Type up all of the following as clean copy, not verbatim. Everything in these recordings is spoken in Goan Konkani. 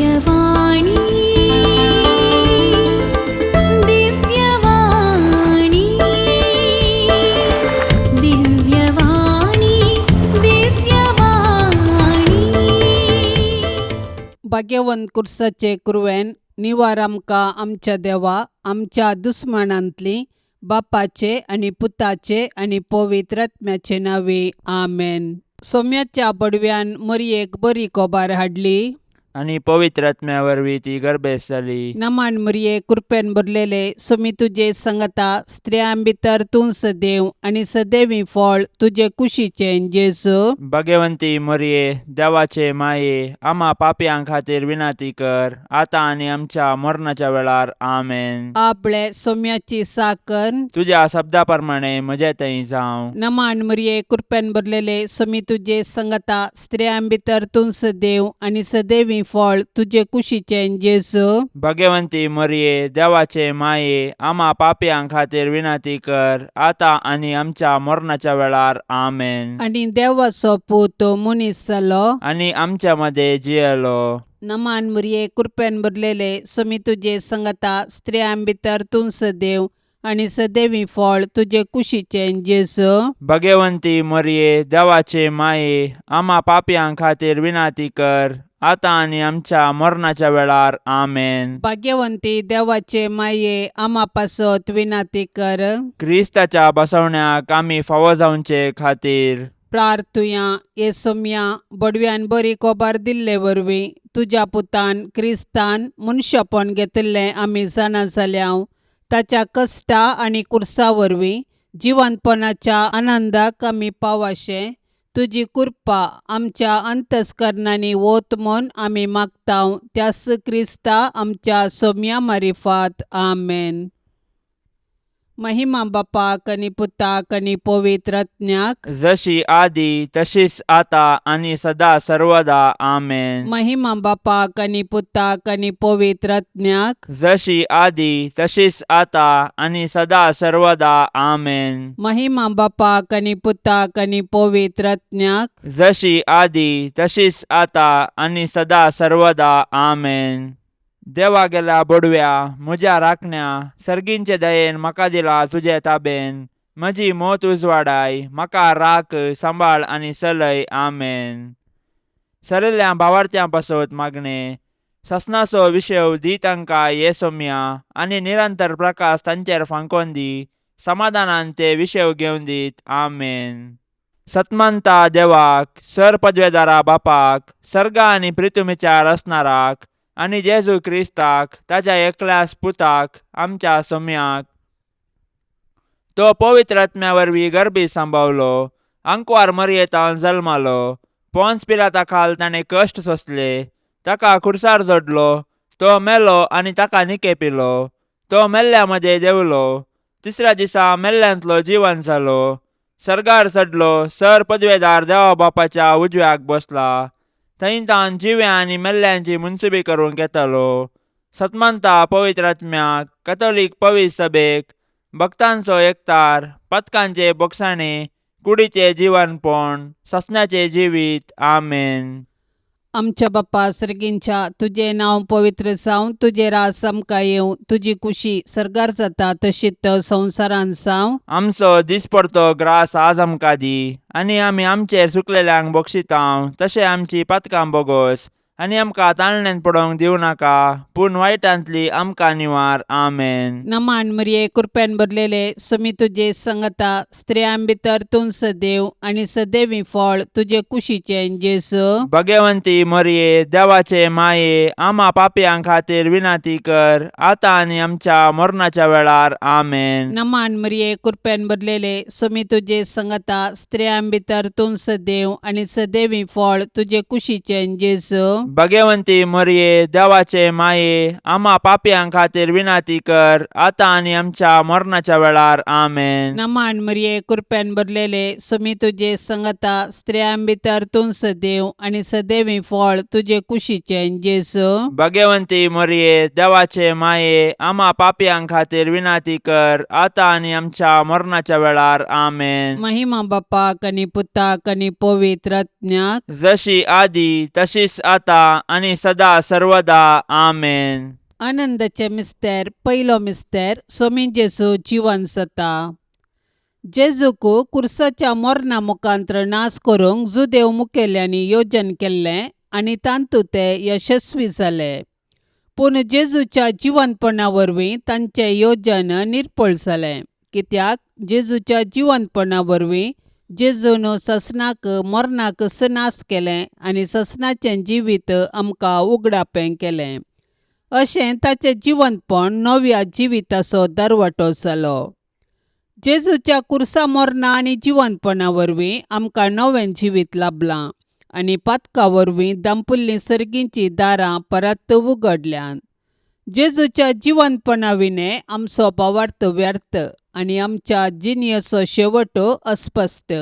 दिव्यवाणी, दिव्यवाणी, दिव्यवाणी, दिव्यवाणी. भाग्यवंत कुर्साचे कुरवेन निवार आमकां आमच्या देवा आमच्या दुस्मानांतली बापाचे आनी पुताचे आनी पवित्र आत्म्याचे नांवे आमेन. सोम्याच्या बडव्यान मरयेक बरी कोबार हाडली आनी पवित्र आत्म्या वरवीं ती गर्भेस्त जाली. नमान मरये, कृपेन भरलेले, सोमी तुजे संगता, स्त्रियां भितर तूं सदैव आनी सदैवी फळ तुजे कुशीचें जेजू. भगवंती मरये, देवाचे माये, आमा पापयां खातीर विनंती कर, आतां आनी आमच्या मरणाच्या वेळार. आमेन. आपले सोम्याची साकर. तुज्या शब्दा प्रमाणे म्हजे थंय जावं. नमान मरये, कृपेन भरलेले, सोमी तुजे संगता, स्त्रियां भितर तूं सदैव आनी सदैवी फळ तुजे कुशीचें जेजू. भगवंती मरये, देवाचे माये, आमा पापयां खातीर विनंती कर, आतां आनी आमच्या मरणाच्या वेळार. आमेन. आनी देवाचो पूत मनीस जालो आनी आमच्या मदें जियेलो. नमान मरये, कृपेन भरलेले, सोमी तुजे संगता, स्त्रियां भितर तूं सदैव आनी सदैवी फळ तुजे कुशीचें जेजू. भगवंती मरये, देवाचे माये, आमा पापयां खातीर विनंती कर, आतां आनी आमच्या मरणाच्या वेळार. आमेन. भाग्यवंती देवाचे माये, आमा पासत विनंती कर. क्रिस्ताच्या बसवण्याक आमी फावो जावचे खातीर प्रार्थुया. हे सोम्या, बडव्यान बरी कोबार दिल्ले वरवीं तुज्या पुतान क्रिस्तान मनशापण घेतिल्लें आमी जाणा जाल्या. ताच्या कश्टा आनी कुर्सा वरवीं जिवंतपणाच्या आनंदाक आमी पावाशें तुजी कृपा आमच्या अंतस्करणांनी वत म्हूण आमी मागता, त्यास क्रिस्ता आमच्या सोम्या मारिफात. आमेन. महिमा बापाक आनी पुताक आनी पवित्र आत्म्याक. जशी आदी तशीच आता आनी सदा सर्वदा. आमेन. महिमा बापाक आनी पुताक आनी पवित्र आत्म्याक. जशी आदी तशीच आता आनी सदा सर्वदा. आमेन. महिमा बापाक आनी पुताक आनी पवित्र आत्म्याक. जशी आदी तशीच आता आनी सदा सर्वदा. आमेन. देवा गेल्या बोडव्या, म्हज्या राखण्या, सर्गींचे दयेन म्हाका दिला तुजे ताबेन. म्हजी मोत उजवाडाय, म्हाका राख, सांबाळ आनी चलय. आमेन. सरिल्ल्या भावार्थ्यां पासत मागणें. ससनाचो विशेव दी तांकां ये सोम्या, आनी निरंतर प्रकाश तांचेर फांकोन दी. समाधानान ते विशेव घेवन दीत. आमेन. सतमंता देवाक, सर पदवेदारा बापाक, सर्गा आनी प्रितुमीच्या रचणाराक, आनी जेजू क्रिस्ताक, ताच्या एकल्याच पुताक, आमच्या सोम्याक, तो पवित्र आत्म्या वरवीं गर्भी सांबावलो, आंकवार मरयेतान जल्मालो, पोन्स पिलाता खाल ताणें कश्ट सोंसले, ताका खुर्सार जोडलो, तो मेलो आनी ताका निकेपिलो, तो मेल्ल्या मदें देंवलो, तिसऱ्या दिसा मेल्ल्यांतलो जिवन जालो, सर्गार चडलो, सर पदवेदार देवा बापाच्या उजव्याक बसला, थंय तावन जिव्या आनी मेल्ल्यांची मुनसुबी करूंक येतालो. सतमंता पवित्र आत्म्याक, कथोलीक पवित्र सभेक, भक्तांचो एकतार, पथकांचे बोगसाणे, कुडीचे जिवनपण, ससण्याचे जिवीत. आमेन. आमच्या बाप्पा सर्गींच्या, तुजें नांव पवित्र जावं, तुजें राज आमकां येवं, तुजी कुशी सर्गार जाता तशीच संवसारांत जावं. आमचो दिसपडतो ग्रास आज आमकां दी, आनी आमी आमचेर चुकलेल्यांक बक्षितांव तशें आमची पातकां बोगोस, आनी आमकां ताळण्यांत पडोवंक दिवं नाका, पूण वायटांतली आमकां निवार. आमेन. नमान मरिये, कृपेन भरलेले, सुमी तुजे संगता, स्त्रियां भितर तूं सदैव आनी सदैवी फळ तुजे कुशीचें जेजू. भगवंती मरिये, देवाचे माये, आमा पापयां खातीर विनंती कर, आतां आनी आमच्या मरणाच्या वेळार. आमेन. नमान मरिये, कृपेन भरलेले, सुमी तुजे संगता, स्त्रियां भितर तूं सदैव आनी सदैवी फळ तुजे कुशीचें जेजू. भगवंती मरिये, देवाचे माये, आमा पापयां खातीर विनंती कर, आतां आनी आमच्या मरणाच्या वेळार. आमेन. नमान मरिये, कृपेन भरलेले, सुमी तुजे संगता, स्त्रियां भितर तूं सदैव आनी सदैवी फळ तुजे कुशीचें जेजू. भगवंती मरिये, देवाचे माये, आमा पापयां खातीर विनंती कर, आतां आनी आमच्या मरणाच्या वेळार. आमेन. महिमा बापाक आनी पुताक आनी पवित्र आत्म्याक. जशी आदी तशीच आता आतां आनी सदा सर्वदा. आमेन. आनंदाचे मिस्तेर. पयलो मिस्तेर, सोमी जेजू जिवन जाता. जेजूक कुर्साच्या मरणा मुखांत्र नाश करूंक जुदेव मुखेल्यांनी योजन केल्लें आनी तातूंत ते यशस्वी जाले. पूण जेजूच्या जिवनपणा वरवीं तांचें योजन निर्फळ जालें, कित्याक जेजूच्या जिवनपणा वरवीं जेजून ससनाक मरणाक नाश केलें आनी ससनाचें जिवीत आमकां उगडापें केलें. अशें ताचें जिवनपण नव्या जिविताचो दरवटो जालो. जेजूच्या कुर्सा मरणा आनी जिवनपणा वरवीं आमकां नवें जिवीत लाबलां आनी पातका वरवीं दांपुल्लीं सर्गींचीं दारां परत उगडल्यांत. जेजूच्या जिवनपणा विणें आमचो भावार्थ व्यर्थ आनी आमच्या जिणेचो शेवट अस्पश्ट.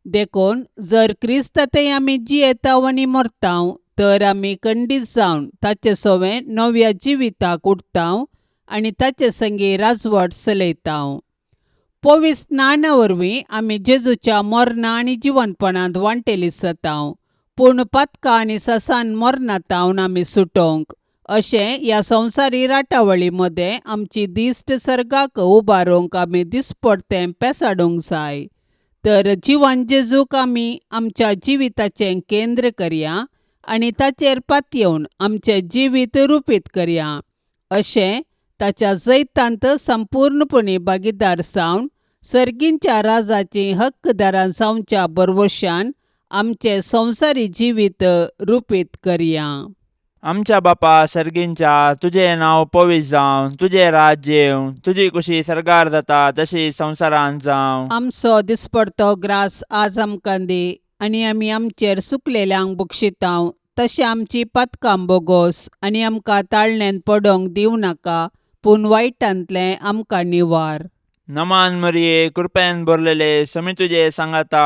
देखून जर क्रिस्तांतय आमी जियेताव आनी मरताव तर आमी खंडीत जावन ताचे सवें नव्या जिविताक उठताव आनी ताचे संगी राजवट चलयताव. पवित्र स्नाना वरवीं आमी जेजूच्या मरणा आनी जिवनपणांत वांटेली जाताव. पूण पातकां आनी ससान मरणांत आमी सुटोवंक अशें ह्या संवसारी राटावळी मदें आमची दिश्ट सर्गाक उबारूंक आमी दिसपडतें पेसाडूंक जाय. तर जिवन जेजूक आमी आमच्या जिविताचें केंद्र करया आनी ताचेर पातयेवन आमचें जिवीत रुपीत करया. अशें ताच्या जैतांत संपूर्णपणी भागीदार जावन सर्गींच्या राजाचीं हक्कदारां जावच्या भरवशान आमचें संवसारी जिवीत रुपीत करया. आमच्या बापा सर्गींच्या, तुजें नांव पवित्र जावं, तुजें राज्य येवं, तुजी कुशी सर्गार जाता तशी संवसारांत जावं. आमचो दिसपडतो ग्रास आज आमकां दी आनी आमी आमचेर सुकलेल्यांक बक्षितांव तशें आमची पातकां बोगोस आनी आमकां ताळण्यान पडोवंक दिवं नाका, पूण वायटांतलें आमकां निवार. नमान मरिये, कृपेन भरलेले, समी तुजे सांगाता,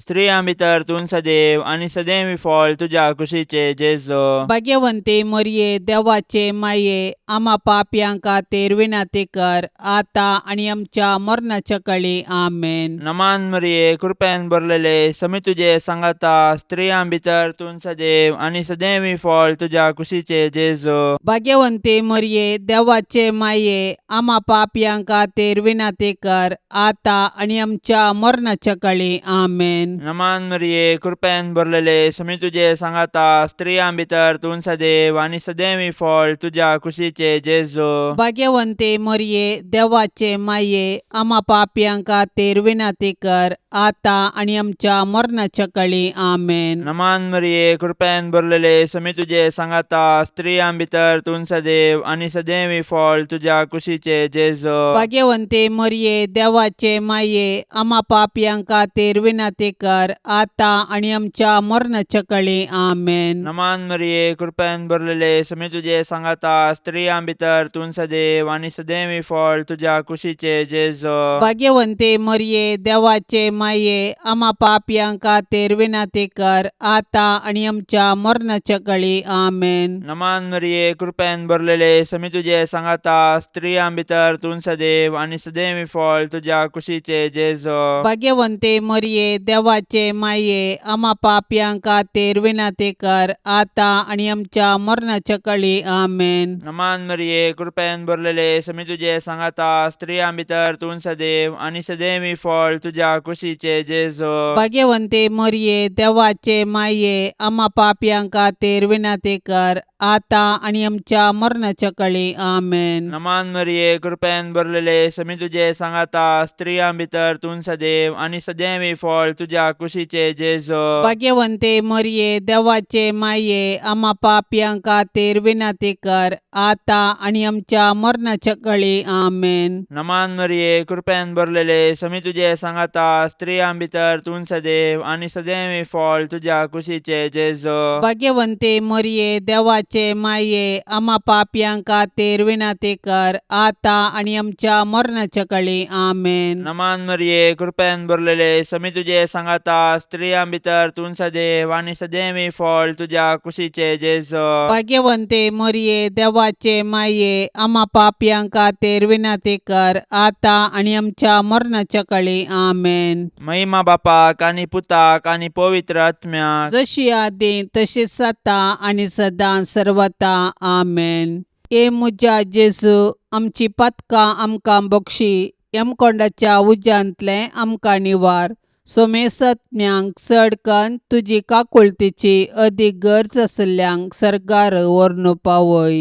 स्त्रियां भितर तूं सदैव आनी सदैव फळ तुज्या कुशीचे जेजो. भाग्यवंती मरिये, देवाचे माये, आमा पापयां खातीर विनंती कर, आतां आनी आमच्या मरणाच्या कळी. आमेन. नमान मरिये, कृपेन भरलेले, समी तुजे सांगाता, स्त्रियां भितर तूं सदैव आनी सदैव फळ तुज्या कुशीचे जेजो. भाग्यवंती मरिये, देवाचे माये, आमा पापयां खातीर विनंती कर, आतां आनी आमच्या मरणाच्या कळी. आमेन. नमान मरिये, कृपेन भरलेले, समी तुजे सांगाता, स्त्रियां भितर तूं सदैव आनी सदैव फळ तुज्या कुशीचे जेजो. भाग्यवंती मरिये, देवाचे माये, आमा पापयां खातीर विनंती कर, आतां आनी आमच्या मरणाच्या कळी. आमेन. नमान मरिये, कृपेन भरलेले, समी तुजे सांगाता, स्त्रियां भितर तूं सदैव आनी सदैव फळ तुज्या कुशीचे जेजो. भाग्यवंती मरिये, देवाचे माये, आमा पापयां खातीर विनंती कर, आतां आनी आमच्या मरणाच्या कळी. आमेन. नमान मरिये, कृपेन भरलेले, समी तुजे सांगाता, स्त्रियां भितर तूं सदैव आनी सदैव फळ तुज्या कुशीचे जेजो. भाग्यवंती मरिये, देवाचे माये, आमा पापयां खातीर विनंती कर, आतां आनी आमच्या मरणाच्या कळी. आमेन. नमान मरिये, कृपेन भरलेले, समी तुजे सांगाता, स्त्रियां भितर तूं सदैव आनी सदैव फळ तुज्या कुशीचे जेजो. भाग्यवंती मरिये, देवाचे माये, आमा पापयां खातीर विनंती कर, आतां आनी आमच्या मरणाच्या कळी. आमेन. नमान मरिये, कृपेन भरलेले, समी तुजे सांगाता, स्त्रियां भितर तूं सदैव आनी सदैव फळ तुज्या कुशीचे जेजो. भाग्यवंती मरिये, देवाचे माये, आमा पापयां खातीर विनंती कर, आतां आनी आमच्या मरणाच्या कळी. आमेन. नमान मरिये, कृपेन भरलेले, समी तुजे सांगाता, स्त्रियां भितर तूं सदैव आनी सदैव फळ तुज्या कुशीचे जेजो. भाग्यवंती मरिये, देवाचे माये, आमा पापयां खातीर विनंती कर, आतां आनी आमच्या मरणाच्या कळी. आमेन. नमान मरिये, कृपेन भरलेले, समी तुजे सांगाता, स्त्रियां भितर तूं सदैव आनी सदैव फळ तुज्या कुशीचे जेजो. भाग्यवंती मरिये, देवाचे देवाचे माये आमा पापयां खातीर विनंती कर आतां आनी आमच्या मरणाच्या कळी. आमेन. नमान मरिये, कृपेन भरलेले, समी तुजे सांगाता, स्त्रियां भितर तूं सदैव आनी सदैवी फळ तुज्या कुशीचे जेजो. भाग्यवंते मरिये, देवाचे माये, आमा पापयां खातीर विनंती कर आतां आनी आमच्या मरणाच्या कळी. आमेन. महिमा बापाक आनी पुताक आनी पवित्र आत्म्याक. जशी आदी तशीच आतां आनी सदां सर्वता. आमेन. ए म्हज्या जेजू, आमची पातकां आमकां बक्षी, यमकोंडाच्या उज्यांतलें आमकां निवार, सोमेसत्म्यांक चड कन्न तुजी काकुळतीची अदीक गरज आशिल्ल्यांक सर्गार व्हरून पावय.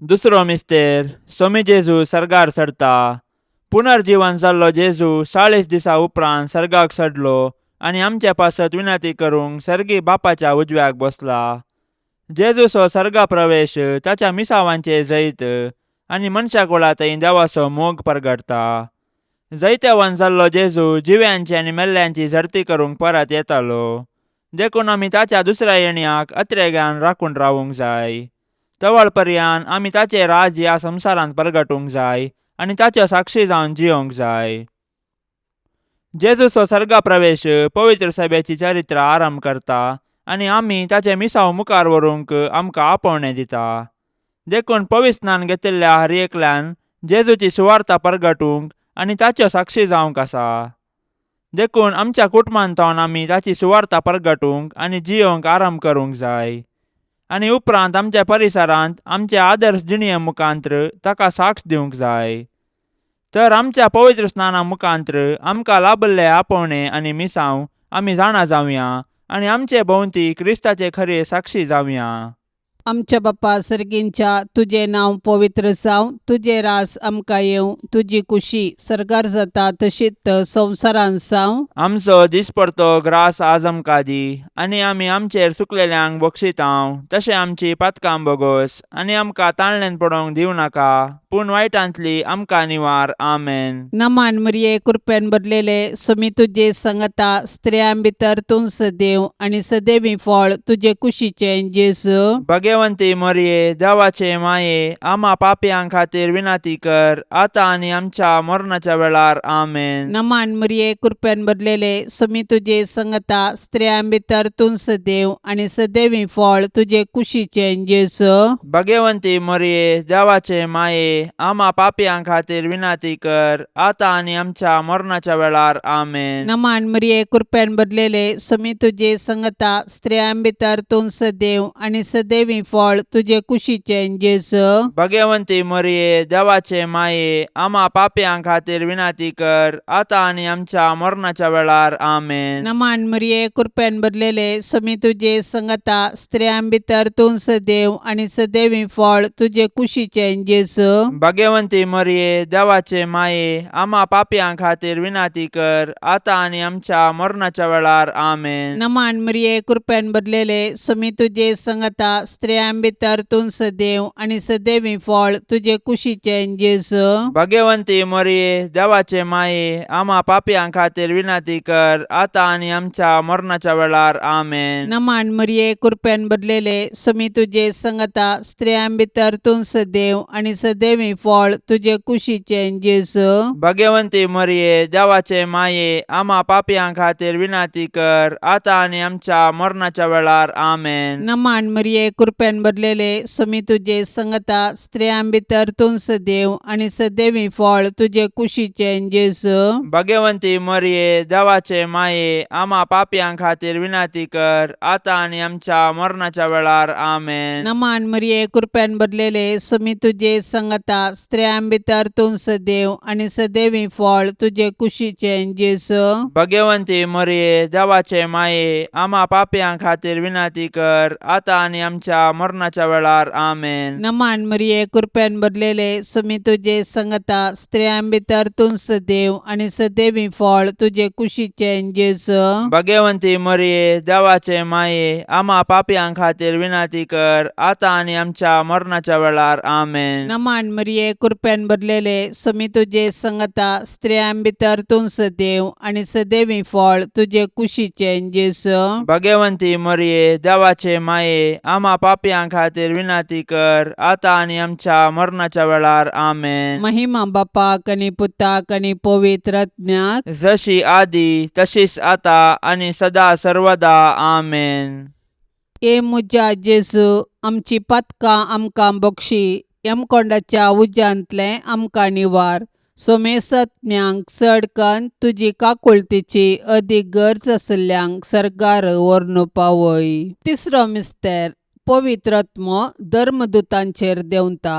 दुसरो मिस्तेर, सोमी जेजू सर्गार चडता. पुनर्जीवन जाल्लो जेजू 40 दिसा उपरांत सर्गाक चडलो आनी आमचे पासत विनंती करूंक सर्गी बापाच्या उजव्याक बसला. जेजूचो सर्गा प्रवेश ताच्या मिसावांचे जैत आनी मनशा कुळा थंय देवाचो मोग परगटता. जैतेवान जाल्लो जेजू जिव्यांची आनी मेल्ल्यांची झडती करूंक परत येतालो, देखून आमी ताच्या दुसऱ्या येण्याक अत्रेगान राखून रावूंक जाय. तवळ पर्यान आमी ताचें राज ह्या संवसारांत परगटूंक जाय आनी ताच्यो साक्षी जावन जियोंक जाय. जेजूचो सर्गा प्रवेश पवित्र सभेची चरित्र आरंभ करता आनी आमी ताचें मिसांव मुखार व्हरूंक आमकां आपोवणें दिता. देखून पवित्र स्नान घेतिल्ल्या हर एकल्यान जेजूची सुवार्ता परगटूंक आनी ताच्यो साक्षी जावंक आसा. देखून आमच्या कुटुंबांत आमी ताची सुवार्ता परगटूंक आनी जियोंक आरंभ करूंक जाय आनी उपरांत आमच्या परिसरांत आमचे आदर्श जिणये मुखांत्र ताका साक्ष दिवंक जाय. तर आमच्या पवित्र स्नाना मुखांत्र आमकां लाभल्ले आपोवणें आनी मिसांव आमी जाणा जावया आनी आमचे भोंवती क्रिस्ताचे खरे साक्षी जावया. आमच्या बापा सर्गींच्या, तुजें नांव पवित्र जावं, तुजें रास आमकां येवं, तुजी कुशी सर्गार जाता तशीच संवसारांत जावं. आमचो दिसपडतो ग्रास आज आमकां दी आनी आमी आमचेर सुकलेल्यांक बक्षितांव तशें आमची पातकां बोगोस आनी आमकां ताळणेन पडोवंक दिवं नाका, पूण वायटांतली आमकां निवार. आमेन. नमान मरिये, कृपेन भरलेले, सुमी तुजे संगता, स्त्रियां भितर तूं सदैव आनी सदैवी फळ तुजे कुशीचें जेजू. भगवंती मरिये, देवाचे माये, आमा पापयां खातीर विनंती कर आतां आनी आमच्या मरणाच्या वेळार. आमेन. नमान मरिये, कृपेन भरलेले, सुमी तुजे संगता, स्त्रियां भितर तूं सदैव आनी सदैवी फळ तुजे कुशीचें जेजू. भगवंती मरिये, देवाचे माये, आमा पापयां खातीर विनंती कर आतां आनी आमच्या मरणाच्या वेळार. आमेन. नमान मरिये, कृपेन भरलेले, सुमी तुजे संगता, स्त्रियां भितर तूं सदैव आनी सदैवी फळ तुजे कुशीचें जेजू. भगवंती मरिये, देवाचे माये, आमा पापयां खातीर विनंती कर आतां आनी आमच्या मरणाच्या वेळार. आमेन. नमान मरिये, कृपेन भरलेले, सुमी तुजे संगता, स्त्रियां भितर तूं सदैव आनी सदैवी फळ तुजे कुशीचें जेजू. भगवंती मरिये, देवाचे माये, आमा पापयां खातीर विनंती कर आतां आनी आमच्या मरणाच्या वेळार. आमेन. नमान मरिये, कृपेन भरलेले, सुमी तुजे संगता, स्त्रियां भितर तूं सदैव आनी सदैवी फळ तुजे कुशीचें जेजू. भगवंती मरिये, देवाचे माये, आमा पापयां खातीर विनंती कर आतां आनी आमच्या मरणाच्या वेळार. आमेन. नमान मरिये, कृपेन भरलेले, सुमी तुजे संगता, स्त्रियां भितर तूं सदैव आनी सदैवी फळ तुजे कुशीचें जेजू. भगवंती मरिये, देवाचे माये, आमा पापयां खातीर विनंती कर आतां आनी आमच्या मरणाच्या वेळार. आमेन. नमान मरिये, कृपेन भरलेले, सुमी तुजे संगता, स्त्रियां भितर तूं सदैव आनी सदैवी फळ तुजे कुशीचें जेजू. भगवंती मरिये, देवाचे माये, आमा पापयां खातीर विनंती कर आतां आनी आमच्या मरणाच्या वेळार. आमेन. नमान मरिये, कृपेन भरलेले, सुमी तुजे संगता, स्त्रियां भितर तूं सदैव आनी सदैवी फळ तुजे कुशीचें जेजू. भगवंती मरिये, देवाचे माये, आमा पापयां खातीर विनंती कर आतां आनी आमच्या मरणाच्या वेळार. आमेन. नमान मरिये, कृपेन भरलेले, सुमी तुजे संगता, स्त्रियां भितर तूं सदैव आनी सदैवी फळ तुजे कुशीचें जेजू. भगवंती मरिये, देवाचे माये, आमा पापयां खातीर विनंती कर आतां आनी आमच्या मरणाच्या वेळार. आमेन. नमान मरिये, कृपेन भरलेले, सुमी तुजे संगता, स्त्रियां भितर तूं सदैव आनी सदैवी फळ तुजे कुशीचें जेजू. भगवंती मरिये, देवाचे माये, आमा पापयां पापयां खातीर विनंती कर आतां आनी आमच्या मरणाच्या वेळार. आमेन. महिमा बापाक आनी पुताक आनी पवित्र आत्म्याक. जशी आदी तशीच आतां आनी सदा सर्वदा. आमेन. ए म्हज्या जेजू, आमची पातकां आमकां बक्षी, यमकोंडाच्या उज्यांतलें आमकां निवार, सोमेसत्म्यांक चड कन्न तुजी काकुळतीची अदीक गरज आशिल्ल्यांक सर्गार व्हरून पावय. तिसरो मिस्तेर, पवित्र आत्मो धर्मदुतांचेर देंवता.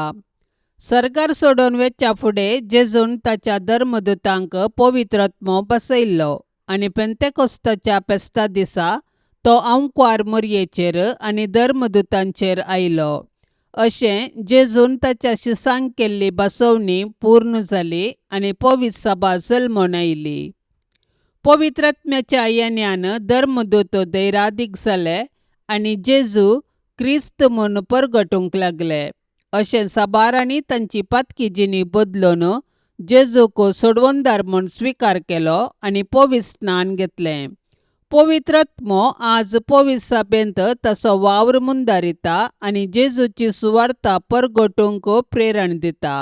सर्गार सोडून वेच्या फुडें जेजून ताच्या धर्मदुतांक पवित्र आत्मो बसयल्लो आनी पेंतेकोस्ताच्या फेस्ता दिसा तो आंकवार मोरयेचेर आनी धर्मदुतांचेर आयलो. अशें जेजून ताच्या शिसांक केल्ली बसवणी पूर्ण जाली आनी पवित्र सभा जल्मून आयली. पवित्र आत्म्याच्या येण्यान धर्मदूत धैरादीक जाले आनी जेजू क्रिस्त म्हूण परगटूंक लागले. अशें साबारांनी तांची पातकी जिणी बदलून जेजूक सोडवणदार म्हूण स्विकार केलो आनी पवित्र स्नान घेतलें. पवित्र आत्मो आज पवित्र सभेंत ताचो वावर मुंदारिता आनी जेजूची सुवार्ता परगटूंक प्रेरण दिता.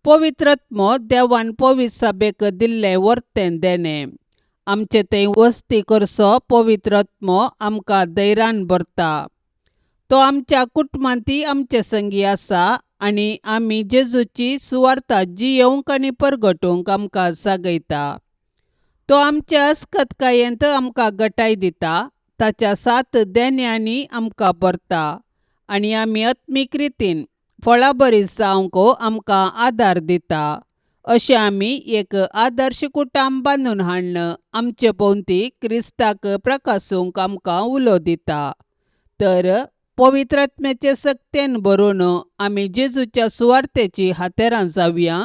पवित्र आत्मो देवान पवित्र सभेक दिल्लें वर्तें देणें. आमचे थंय वस्ती करचो पवित्र आत्मो आमकां धैर्यान भरता. तो आमच्या कुटुंबांतय आमचे संगी आसा आनी आमी जेजूची सुवार्ता जियेवंक आनी परगटूंक आमकां जागयता. तो आमच्या अस्कतकायेंत आमकां गटाय दिता, ताच्या सात देण्यांनी आमकां भरता आनी आमी आत्मीक रितीन फळाबरी जावंक आमकां आदार दिता. अशें आमी एक आदर्श कुटुंब बांदून हाडून आमचे भोंवती क्रिस्ताक प्रकासूंक आमकां उलो दिता. तर पवित्र आत्म्याचे सक्तेन भरून आमी जेजूच्या सुवार्तेची हातेरां जावया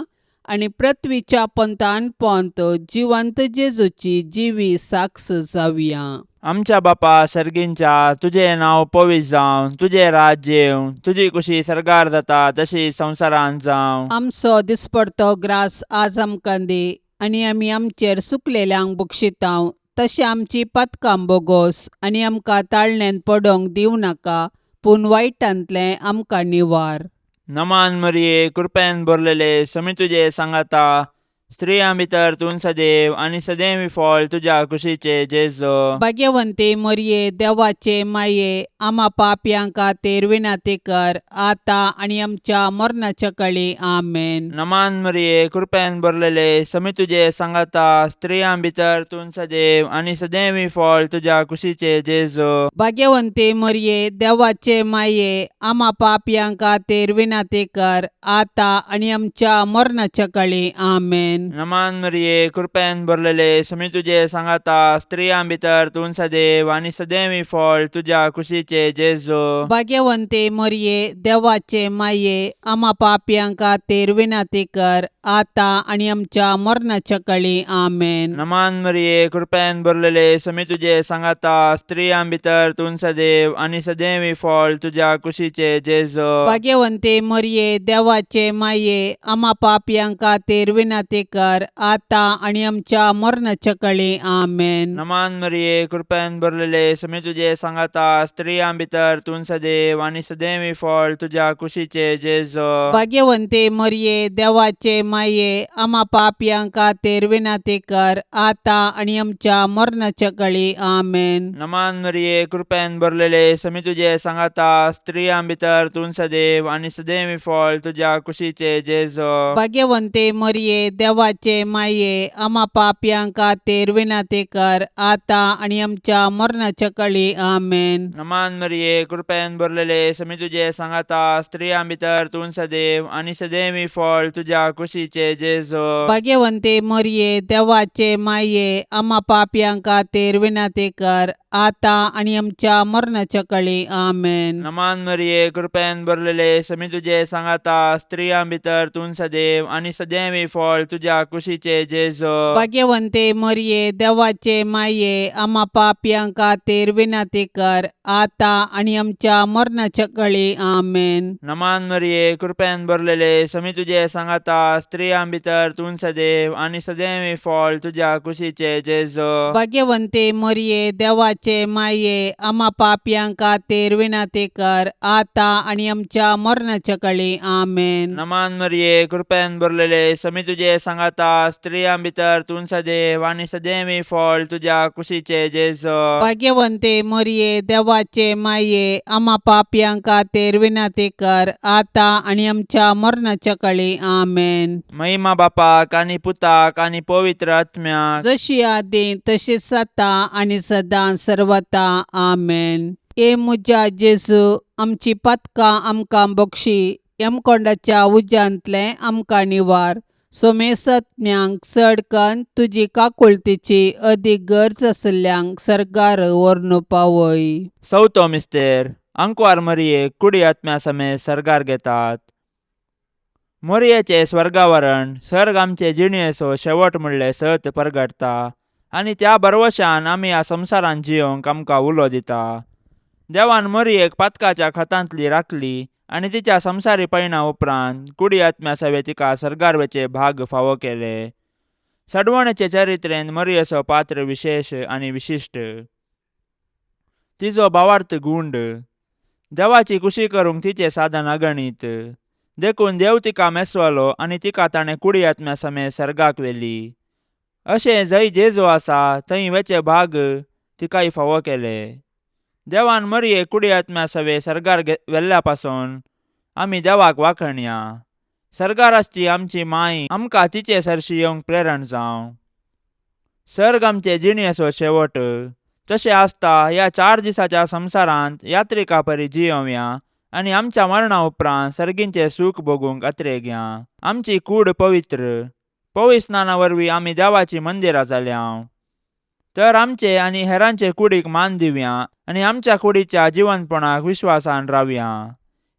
आनी पृथ्वीच्या पंथान पोंत जिवंत जेजूची जिवी साक्ष जावया. आमच्या बापा सर्गींच्या, तुजें नांव पवित्र जावं, तुजें राज्य येवं, तुजी कुशी सर्गार जाता तशी संवसारांत जावं. आमचो दिसपडतो ग्रास आज आमकां दी आनी आमी आमचेर सुकलेल्यांक बक्षितांव तशें आमची पातकां बोगोस आनी आमकां ताळण्यांत पडोंक दिवं नाका, पूण वायटांतलें आमकां निवार. नमान मरिये, कृपेन भरलेले, समी तुजे सांगाता, स्त्रियां भितर तूं सदैव आनी सदैव फळ तुज्या कुशीचे जेजू. भाग्यवंती मरिये, देवाचे माये, आमा पापयां खातीर विनंती कर आतां आनी आमच्या मरणाच्या कळी. आमेन. नमान मरिये, कृपेन भरलेले, समी तुजे सांगाता, स्त्रियां भितर तूं सदैव आनी सदैव फळ तुज्या कुशीचे जेजू. भाग्यवंती मरिये, देवाचे माये, आमा पापयां खातीर विनंती कर आतां आनी आमच्या मरणाच्या कळी. आमेन. नमान मरिये, कृपेन भरलेले, समी तुजे सांगाता, स्त्रियां भितर तूं सदैव आनी सदैव फळ तुज्या कुशीचे जेजू. भाग्यवंती मरिये, देवाचे माये, आमा पापयां खातीर विनंती कर आतां आनी आमच्या मरणाच्या कळी. आमेन. नमान मरिये, कृपेन भरलेले, समी तुजे सांगाता, स्त्रियां भितर तूं सदैव आनी सदैव फळ तुज्या कुशीचे जेजू. भाग्यवंती मरिये, देवाचे माये, आमा पापयां खातीर विनंती कर आतां आनी आमच्या मरणाच्या कळी. आमेन. नमान मरिये, कृपेन भरलेले, समी तुजे सांगाता, स्त्रियां भितर तूं सदैव आनी सदैव फळ तुज्या कुशीचे जेजू. भाग्यवंती मरिये, देवाचे माये, आमा पापयां खातीर विनंती कर आतां आनी आमच्या मरणाच्या कळी. आमेन. नमान मरिये, कृपेन भरलेले, समी तुजे सांगाता, स्त्रियां भितर तूं सदैव आनी सदैव फळ तुज्या कुशीचे जेजू. भाग्यवंती मरिये, देवाचे माये, आमा पापयां खातीर विनंती कर आतां आनी आमच्या मरणाच्या कळी. आमेन. नमान मरिये, कृपेन भरलेले, समी तुजे सांगाता, स्त्रियां भितर तूं सदैव आनी सदैव फळ तुज्या कुशीचे जेजू. भाग्यवंती मरिये, देवाचे माये, आमा पापयां खातीर विनंती कर आतां आनी आमच्या मरणाच्या कळी. आमेन. नमान मरिये, कृपेन भरलेले, समी तुजे सांगाता, स्त्रियां भितर तूं सदैव आनी सदैव फळ तुज्या तुज्या कुशीचे जेजो. भाग्यवंते मरिये, देवाचे माये, आमा पापयां खातीर विनंती कर, आतां आनी आमच्या मरणाच्या कळी. आमेन. नमान मरिये, कृपेन भरलेले, समी तुजे सांगाता, स्त्रियां भितर तूं सदैव आनी सदैव फळ तुज्या कुशीचे जेजो. भाग्यवंते मरिये, देवाचे माये, आमा पापयां खातीर विनंती कर, आतां आनी आमच्या मरणाच्या कळी. आमेन. नमान मरिये, कृपेन भरलेले, समी तुजे सांगाता, स्त्रियां भितर तूं सदैव आनी सदैव फळ तुज्या कुशीचे जेजो. भाग्यवंते मरिये, देवाचे माये, आमा पापयां खातीर विनंती कर, आतां आनी आमच्या मरणाच्या कळी. आमेन. महिमा बापाक आनी पुताक आनी पवित्र आत्म्याक. जशी आदी तशीच आतां आनी सदां सर्वता. आमेन. हे म्हज्या जेजू, आमची पातकां आमकां बक्षी, यमकोंडाच्या उज्यांतलें आमकां निवार, सोमेसत्म्यांक चड कन्न तुजी काकुळतीची अदीक गरज आशिल्ल्यांक सर्गार व्हरून पावय. चवथो मिस्तेर. आंकवार मरियेक कुडी आत्म्या समेत सर्गार घेतात. मोरयेचें स्वर्गावरण सर्ग आमचे जिणेचो शेवट म्हणलें सत परगटता आनी त्या भरवशान आमी ह्या संवसारांत जियोंक आमकां उलो दिता. देवान मोरयेक पातकाच्या खतांतली राखली आनी तिच्या संवसारी पयणा उपरांत कुडी आत्म्या सवे तिका सर्गार वचे भाग फावो केले. सडवणेचे चरित्रेन मोरयेचो पात्र विशेश आनी विशिश्ट. तिजो भावार्थ गुंड. देवाची कुशी करूंक तिचें साधन अगणीत. देखून देव तिका मेसवलो आनी तिका ताणें कुडी आत्म्या समेत सर्गाक व्हेली. अशें जंय जेजू आसा थंय वेचे भाग तिकाय फावो केले. देवान मरियेक कुडी आत्म्या सवे सर्गार व्हेल्ल्या पासून आमी देवाक वाखणया. सर्गार आसची आमची माय आमकां तिचे सरशी येवंक प्रेरण जावं. सर्ग आमचे जिणेचो शेवट. तशें आसता ह्या 4 दिसाच्या संवसारांत यात्रिका परी जियोवया आनी आमच्या मरणा उपरांत सर्गींचें सूख भोगूंक अत्रेगया. आमची कूड पवित्र. पवित्र स्नाना वरवीं आमी देवाचीं मंदिरां जाल्या. तर आमचे आनी हेरांचे कुडीक मान दिवया आनी आमच्या कुडीच्या जिवनपणाक विश्वासान रावया.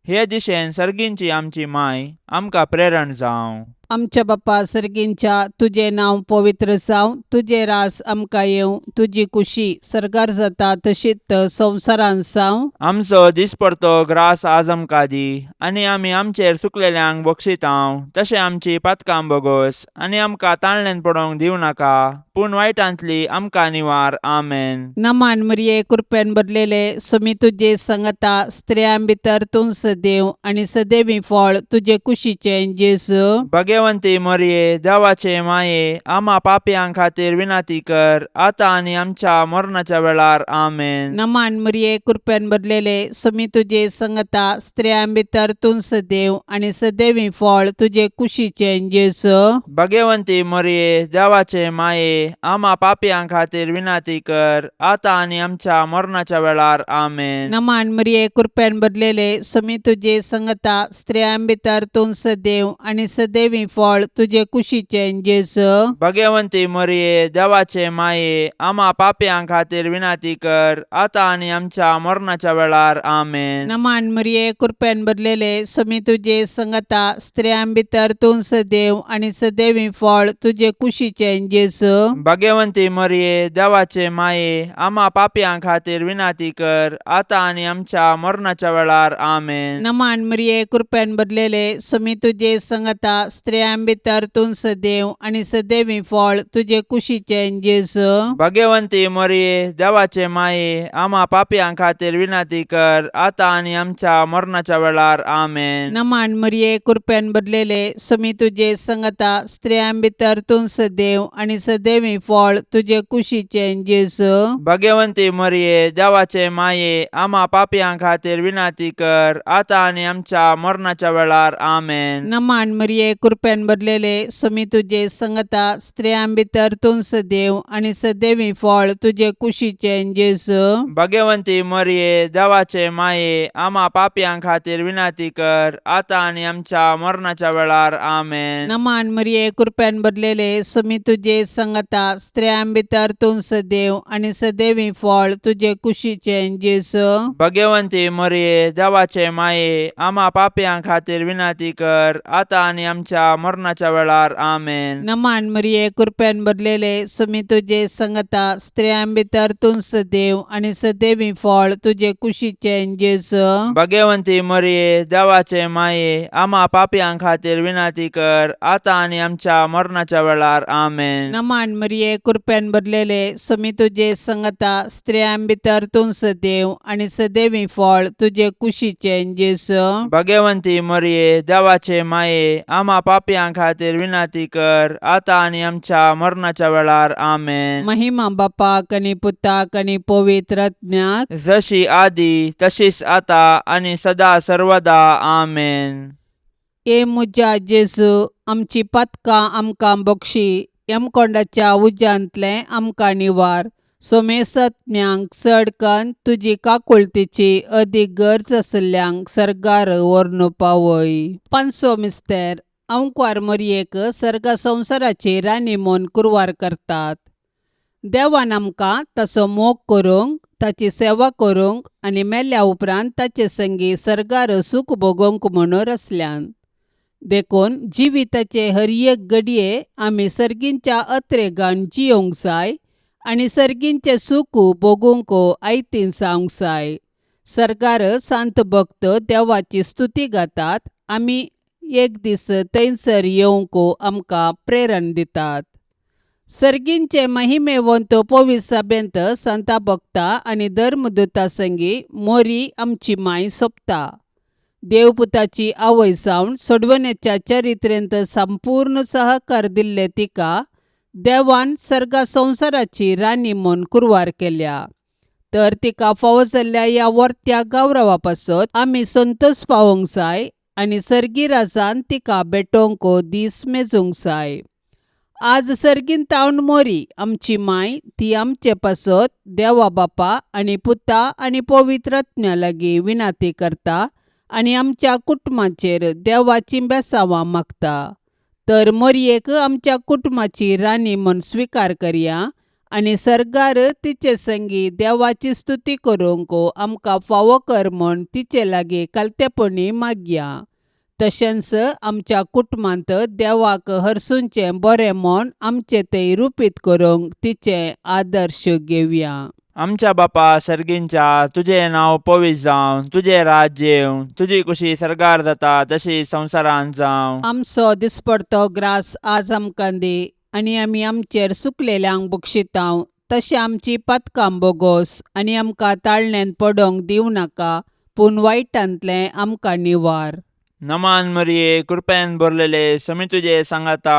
हे दिशेन सर्गींची आमची माय आमकां प्रेरण जावं. आमच्या बापा सर्गींच्या, तुजें नांव पवित्र जावं, तुजें रास आमकां येवं, तुजी कुशी सर्गार जाता तशीच संवसारांत जावं. आमचो दिसपडतो ग्रास आज आमकां दी आनी आमी आमचेर चुकलेल्यांक बक्षितांव तशें आमची पातकां बोगोस आनी आमकां ताणल्यान पडोवंक दिवं नाका, पूण वायटांतली आमकां निवार. आमेन. नमान मरिये, कृपेन भरलेले, सुमी तुजे संगता, स्त्रियां भितर तूं सदैव आनी सदैवी फळ तुजे कुशीचें जेजू. भगवंती मरिये, देवाचे माये, आमा पापयां खातीर विनंती कर, आतां आनी आमच्या मरणाच्या वेळार. आमेन. नमान मरिये, कृपेन भरलेले, सुमी तुजे संगता, स्त्रियां भितर तूं सदैव आनी सदैवी फळ तुजे कुशीचें जेजू. भगवंती मरिये, देवाचे माये, आमा पापयां खातीर विनंती कर, आतां आनी आमच्या मरणाच्या वेळार. आमेन. नमान मरिये, कृपेन भरलेले, सुमी तुजे संगता, स्त्रियां भितर तूं सदैव आनी सदैवी फळ तुजे कुशीचें जेजू. भगवंती मरिये, देवाचे माये, आमा पापयां खातीर विनंती कर, आतां आनी आमच्या मरणाच्या वेळार. आमेन. नमान मरिये, कृपेन भरलेले, सुमी तुजे संगता, स्त्रियां भितर तूं सदैव आनी सदैवी फळ तुजे कुशीचें जेजू. भगवंती मरिये, देवाचे माये, आमा पापयां खातीर विनंती कर, आतां आनी आमच्या मरणाच्या वेळार. आमेन. नमान मरिये, कृपेन भरलेले, सुमी तुजे संगता, स्त्रियां भितर तूं सदैव आनी सदैवी फळ तुजे कुशीचें जेजू. भगवंती मरिये, देवाचे माये, आमा पापयां खातीर विनंती कर, आतां आनी आमच्या मरणाच्या वेळार. आमेन. नमान मरिये, कृपेन भरलेले, सुमी तुजे संगता, स्त्रियां भितर तूं सदैव आनी सदैवी फळ तुजे कुशीचें जेजू. भगवंती मरिये, देवाचे माये, आमा पापयां खातीर विनंती कर, आतां आनी आमच्या मरणाच्या वेळार. आमेन. नमान मरिये, कृपेन भरलेले, सुमी तुजे संगता, स्त्रियां भितर तूं सदैव आनी सदैवी फळ तुजे कुशीचें जेजू. भगवंती मरिये, देवाचे माये, आमा पापयां खातीर विनंती कर, आतां आनी आमच्या मरणाच्या वेळार. आमेन. नमान मरिये, कृपेन भरलेले, सुमी तुजे संगता, स्त्रियां भितर तूं सदैव आनी सदैवी फळ तुजे कुशीचें जेजू. भगवंती मरिये, देवाचे माये, आमा पापयां खातीर विनंती कर, आतां आनी आमच्या आमच्या मरणाच्या वेळार. आमेन. नमान मरिये, कृपेन भरलेले, सुमी तुजे संगता, स्त्रियां भितर तूं सदैव आनी सदैवी फळ तुजे कुशीचें जेजू. भगवंती मरिये, देवाचे माये, आमा पापयां खातीर विनंती कर, आतां आनी आमच्या मरणाच्या वेळार. आमेन. नमान मरिये, कृपेन भरलेले, सुमी तुजे संगता, स्त्रियां भितर तूं सदैव आनी सदैवी फळ तुजे कुशीचें जेजू. भगवंती मरिये, देवाचे माये, आमा पापयां खातीर विनंती कर, आतां आनी आमच्या मरणाच्या वेळार. आमेन. महिमा बापाक आनी पुताक आनी पवित्र आत्म्याक. जशी आदी तशीच आता आनी सदा सर्वदा. आमेन. ए म्हज्या जेजू, आमची पातकां आमकां बक्षी, यमकोंडाच्या उज्यांतलें आमकां निवार, सोमेसत्म्यांक चड कन्न तुजी काकुळतीची अदीक गरज आशिल्ल्यांक सर्गार व्हरून पावय. पांचसो मिस्तेर. अंकवार मोरयेक सर्गा संवसाराची राणी म्हूण कुरवार करतात. देवान आमकां ताचो मोग करूंक, ताची सेवा करूंक आनी मेल्या उपरांत ताचे संगी सर्गार सूख भोगोवंक म्हणून रचल्यान. देखून जिविताचे हर एक घडये आमी सर्गींच्या अत्रेगान जियोंक जाय आनी सर्गींचें सूख भोगूंक आयतीन जावंक जाय. सर्गार सांत भक्त देवाची स्तुती गातात, आमी एक दीस थंयसर येवंक आमकां प्रेरण दितात. सर्गींचे महिमेवंत पवित्र सभेंत संता भक्ता आनी धर्मदूता संगी मोरी आमची माय सोंपता. देवपुताची आवय जावन सोडवण्याच्या चरित्रेंत संपूर्ण सहकार दिल्ले तिका देवान सर्गा संवसाराची राणी म्हूण कुरवार केल्या. तर तिका फावो जाल्ल्या ह्या वर्त्या गौरवा पासत आमी संतोश पावोवंक जाय आनी सर्गी राजान तिका भेटोवंक दीस मेजूंक जाय. आज सर्गीन तावन मोरी आमची माय ती आमचे पासत देवा बापा आनी पुता आनी पवित्र आत्म्या लागीं विनाती करता आनी आमच्या कुटुंबाचेर देवाची बेसांवां मागता. तर मोरयेक आमच्या कुटुंबाची राणी म्हूण स्विकार करया आनी सर्गार तिचे संगी देवाची स्तुती करूंक आमकां फावो कर म्हूण तिचे लागीं कालतेपणी मागया. तशेंच आमच्या कुटुंबांत देवाक हरसूंचें बरें म्हूण आमचें तें रुपीत करूंक तिचें आदर्श घेवया. आमच्या बापा सर्गींच्या, तुजें नांव पवित्र जावं, तुजें राज्य येवं, तुजी कुशी सर्गार जाता तशी संवसारांत जावं. आमचो दिसपडतो ग्रास आज आमकां दी आनी आमी आमचेर सुकलेल्यांक बक्षितांव तशें आमची पातकां बोगोस आनी आमकां ताळण्यांत पडोवंक दिवं नाका, पूण वायटांतलें आमकां निवार. नमान मरिये, कृपेन भरलेले, समी तुजे सांगाता,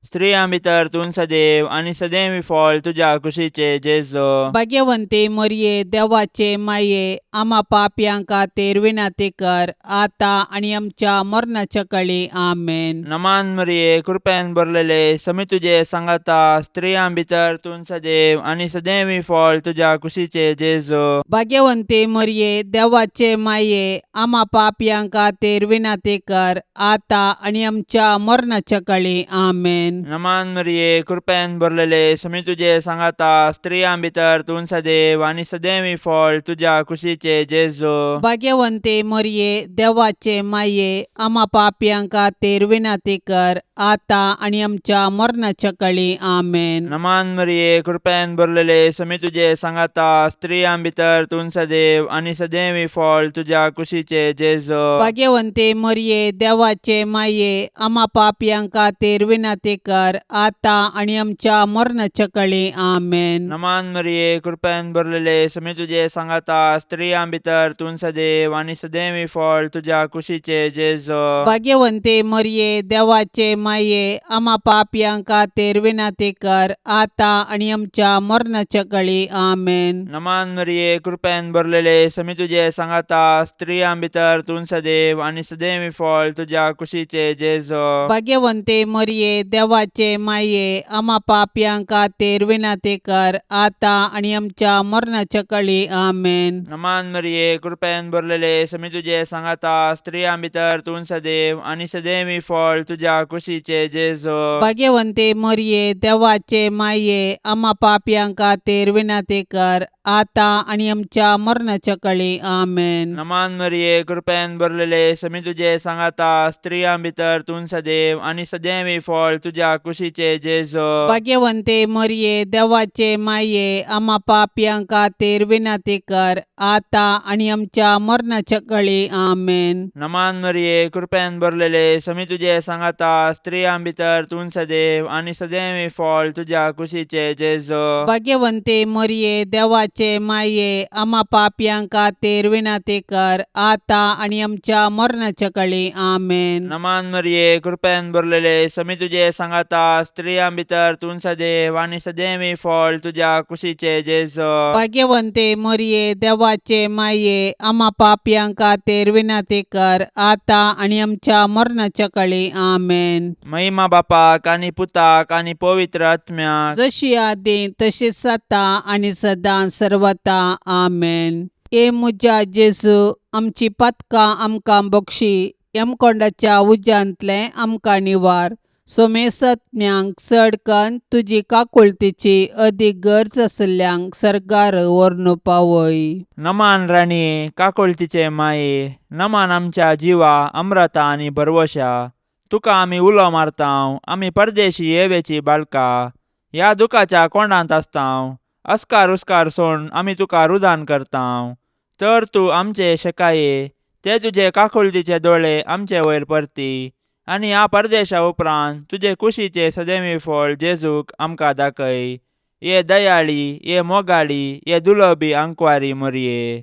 स्त्रियां भितर तूं सदैव आनी सदैव फळ तुज्या कुशीचे जेजो. भाग्यवंती मोरये, देवाचे माये, आमा पापयां खातीर विनंती कर, आतां आनी आमच्या मरणाच्या कळी. आमेन. नमान मरिये, कृपेन भरलेले, समी तुजे सांगाता, स्त्रियां भितर तूं सदैव आनी सदैव फळ तुज्या कुशीचे जेजो. भाग्यवंती मोरये, देवाचे माये, आमा पापयां खातीर विनंती कर, आतां आनी आमच्या मरणाच्या कळी. आमेन. नमान मरिये, कृपेन भरलेले, समी तुजे सांगाता, स्त्रियां भितर तूं सदैव आनी सदैव फळ तुज्या कुशीचे जेजो. भाग्यवंती मोरये, देवाचे माये, आमा पापयां खातीर विनंती कर, आतां आनी आमच्या मरणाच्या कळी. आमेन. नमान मरिये, कृपेन भरलेले, समी तुजे सांगाता, स्त्रियां भितर तूं सदैव आनी सदैव फळ तुज्या कुशीचे जेजो. भाग्यवंती मोरये, देवाचे माये, आमा पापयां खातीर विनंती कर, आतां आनी आमच्या मरणाच्या कळी. आमेन. नमान मरिये, कृपेन भरलेले, समी तुजे सांगाता, स्त्रियां भितर तूं सदैव आनी सदैव फळ तुज्या कुशीचे जेजो. भाग्यवंती मोरये, देवाचे माये, आमा पापयां खातीर विनंती कर, आतां आनी आमच्या मरणाच्या कळी. आमेन. नमान मरिये, कृपेन भरलेले, समी तुजे सांगाता, स्त्रियां भितर तूं सदैव आनी सदैव फळ तुज्या कुशीचे जेजो. भाग्यवंती मोरये, देवाचे माये, आमा पापयां खातीर विनंती कर, आतां आनी आमच्या मरणाच्या कळी. आमेन. नमान मरिये, कृपेन भरलेले, समी तुजे सांगाता, स्त्रियां भितर तूं सदैव आनी सदैव फळ तुज्या कुशीचे जेजो. भाग्यवंती मोरये, देवाचे माये, आमा पापयां खातीर विनंती कर, आतां आनी आमच्या मरणाच्या कळी. आमेन. नमान मरिये, कृपेन भरलेले, समी तुजे सांगाता, स्त्रियां भितर तूं सदैव आनी सदैवी फळ तुज्या कुशीचे जेजो. भाग्यवंते मरिये, देवाचे माये, आमा पापयां खातीर विनंती कर, आतां आनी आमच्या मरणाच्या कळी. आमेन. नमान मरिये, कृपेन भरलेले, समी तुजे सांगाता, स्त्रियां भितर तूं सदैव आनी सदैवी फळ तुज्या कुशीचे जेजो. भाग्यवंते मरिये, देवाचे माये, आमा पापयां खातीर विनंती कर, आतां आनी आमच्या मरणाच्या कळी. आमेन. नमान मरिये, कृपेन भरलेले, समी तुजे सांगाता, स्त्रियां भितर तूं सदैव आनी सदैवी फळ तुज्या कुशीचे जेजो. भाग्यवंते मरिये, देवाचे माये, आमा पापयां खातीर विनंती कर, आतां आनी आमच्या मरणाच्या कळी. आमेन. महिमा बापाक आनी पुताक आनी पवित्र आत्म्याक. जशी आदी तशीच आतां आनी सदां सर्वता. आमेन. ए म्हज्या जेजू, आमची पातकां आमकां बक्षी, यमकोंडाच्या उज्यांतलें आमकां निवार, सोमेसज्ञांक चड कन्न तुजी काकुळतीची अदीक गरज आशिल्ल्यांक सर्गार व्हरून पावय. नमान राणये, काकुळतीचे माये, नमान आमच्या जिवा अम्रता आनी भरवशा, तुका आमी उलो मारतांव, आमी परदेशी येवेची बाळका, ह्या दुखाच्या कोंडांत आसतांव, अस्कार उस्कार सोड आमी तुका रुदान करतांव, तर तूं आमचे शेकाये ते तुजे काकुळतीचे दोळे आमचे वयर परती आनी ह्या परदेशा उपरांत तुजे कुशीचे सदैवी फळ जेजूक आमकां दाखय. ये दयाळी, ये मोगाळी, ये दुलबी आंकवारी मोरये,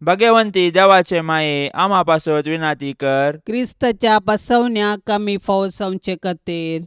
भगवंती देवाचे माये, आमा पासत विनाती कर. क्रिस्ताच्या बसवण्याक आमी फावो जावचे खातीर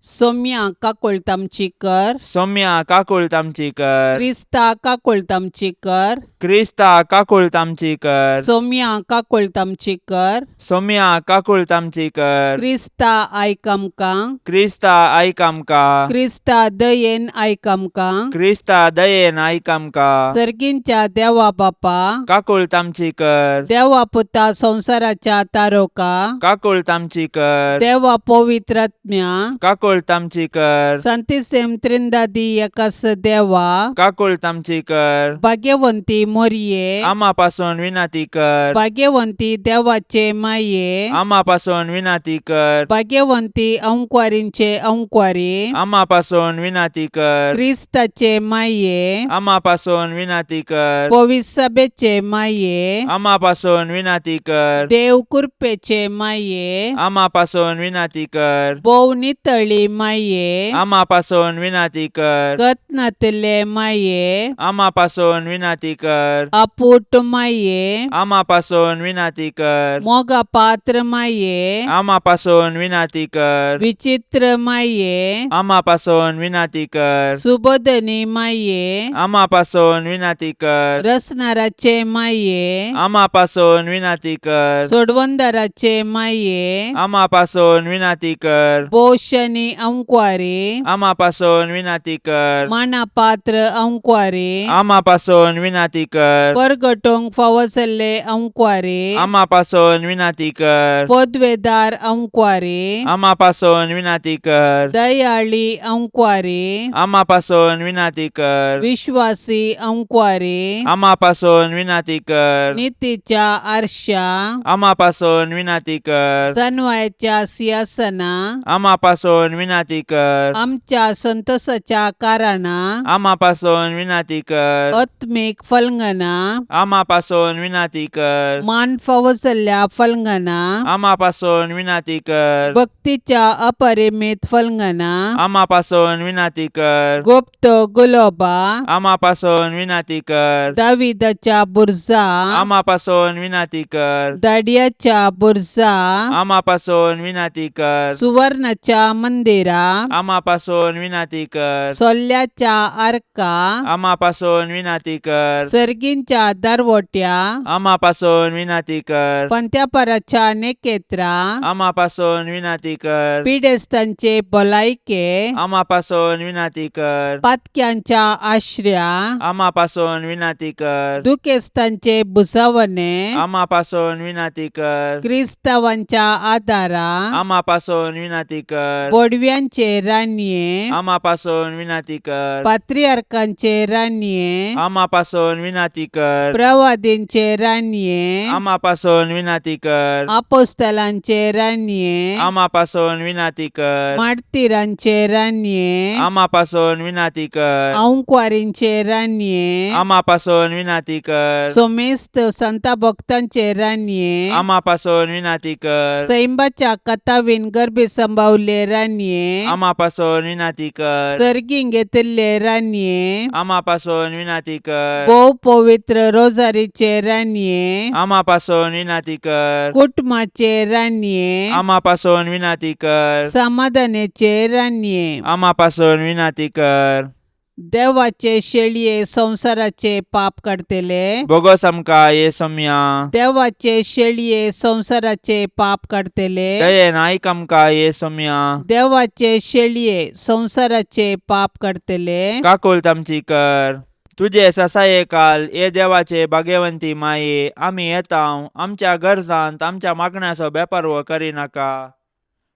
सोम्या काकुळट आमची कर. सौम्या काकुळट आमची कर. क्रिस्ता काकुळट आमची कर. क्रिस्ता काकुळट आमची कर. सोम्या काकुळट आमची कर. सौम्या काकुळट आमची कर. क्रिस्ता आयक आमकां. क्रिस्ता आयक आमकां. क्रिस्ता दयेन आयक आमकां. क्रिस्ता दयेन आयक आमकां. सर्गींच्या देवा बापा, काकुळट आमची कर. देवा पुता संवसाराच्या तारोका, काकुळट आमची कर. देवा पवित्रात्म्या, काकुळट आमची कर. संतिसेम त्रिंदादी एकास देवा, काकुळट आमची कर. भाग्यवंती मोरये, आमा पासून विनंती कर. भाग्यवंती देवाचे माये, आमा पासून विनंती कर. भाग्यवंती अंकवारींचे अंकवारी, आमा पासून विनंती कर. क्रिस्ताचे माये, आमा पासून विनंती कर. पविसभेचे माये, आमा पासून विनंती कर. देव कृपेचे माये, आमा पासून विनंती कर. भोव नितळी माये, आमा पासून विनंती कर. कत्नातले माये, आमा पासून विनंती कर. अपूट माये, आमा पासून विनंती कर. मोगा पात्र माये, आमा पासून विनंती कर. विचित्र माये, आमा पासून विनंती कर. सुबोधनी माये, आमा पासून विनंती कर. रसनाराचे माये, आमा पासून विनंती कर. सोडवंदाराचे माये, आमा पासून विनंती कर. पोशनी अंकवारी, आमा पासून विनंती कर. मानापात्र अंकवारी, आमा पासून विनंती कर. परगटोंक फावो जाल्ले अंकवारी, आमा पासून विनंती कर. पदवेदार अंकवारी, आमा पासून विनंती कर. दयाळी अंकवारी, आमा पासून विनंती कर. विश्वासी अंकवारी, आमा पासून विनंती कर. नितीच्या आरशा, आमा पासून विनंती कर. सनवायाच्या सिंहासना, आमा पासून विनंती कर. आमच्या संतोषाच्या कारणा, आमा पासून विनंती कर. आत्मीक फलंगना, आमा पासून विनंती कर. मान फावो जाल्ल्या फलंगना, आमा पासून विनंती कर. भक्तीच्या अपरिमित फलंगना, आमा पासून विनंती कर. गुप्त गुलोबा, आमा पासून विनंती कर. दाविदाच्या बुर्जा, आमा पासून विनंती कर. दाडियाच्या बुर्जा, आमा पासून विनंती कर. सुवर्णाच्या मंदिरा, आमा पासून विनंती कर. सोल्ल्याच्या आर्का, आमा पासून विनंती कर. सर्गींच्या दरवट्या, आमा पासून विनंती कर. पंत्यापराच्या नेकेत्रा, आमा पासून विनंती कर. पिडेस्तांचे भलायके, आमा पासून विनंती कर. पातक्यांच्या आश्र्या, आमा पासून विनंती कर. दुखेस्तांचे भुजावणे, आमा पासून विनंती कर. क्रिस्तावांच्या आदारा, आमा पासून विनंती कर. बोडव्या बडव्यांचे रानये, आमा पासून विनाती कर. पात्रियार्कांचे रानये, आमा पासून विनाती कर. प्रवादींचे रानये, आमा पासून विनाती कर. आपोस्तलांचे रानये, आमा पासून विनाती कर. मार्तीरांचे रानये, आमा पासून विनाती कर. आंकवारींचे रानये, आमा पासून विनाती कर. सोमेस्त संता भक्तांचे रानये, आमा पासून विनाती कर. सैंबाच्या कथावीन गर्भी संभावले रानये, आमा पासून विनाती कर. सर्गीं घेतिल्ले रानये, आमा पासून विनाती कर. भोव पवित्र रोजारीचे रानये, आमा पासून विनाती कर. कुटुंबाचे रानये, आमा पासून विनाती कर. समाधानाचे रानये, आमा पासून विनाती कर. देवाचे शेळये संवसाराचे पाप काडतले, बोगोस आमकां ये सोम्या. देवाचे शेळये संवसाराचे पाप काडतले, दयेन आयक आमकां ये सोम्या. देवाचे शेळये संवसाराचे पाप काडतले, काकुळट आमची कर. तुजे ससाये काल ये देवाचे भाग्यवंती माये, आमी येता आमच्या गरजांत आमच्या मागण्याचो बेपारवो करिनाका,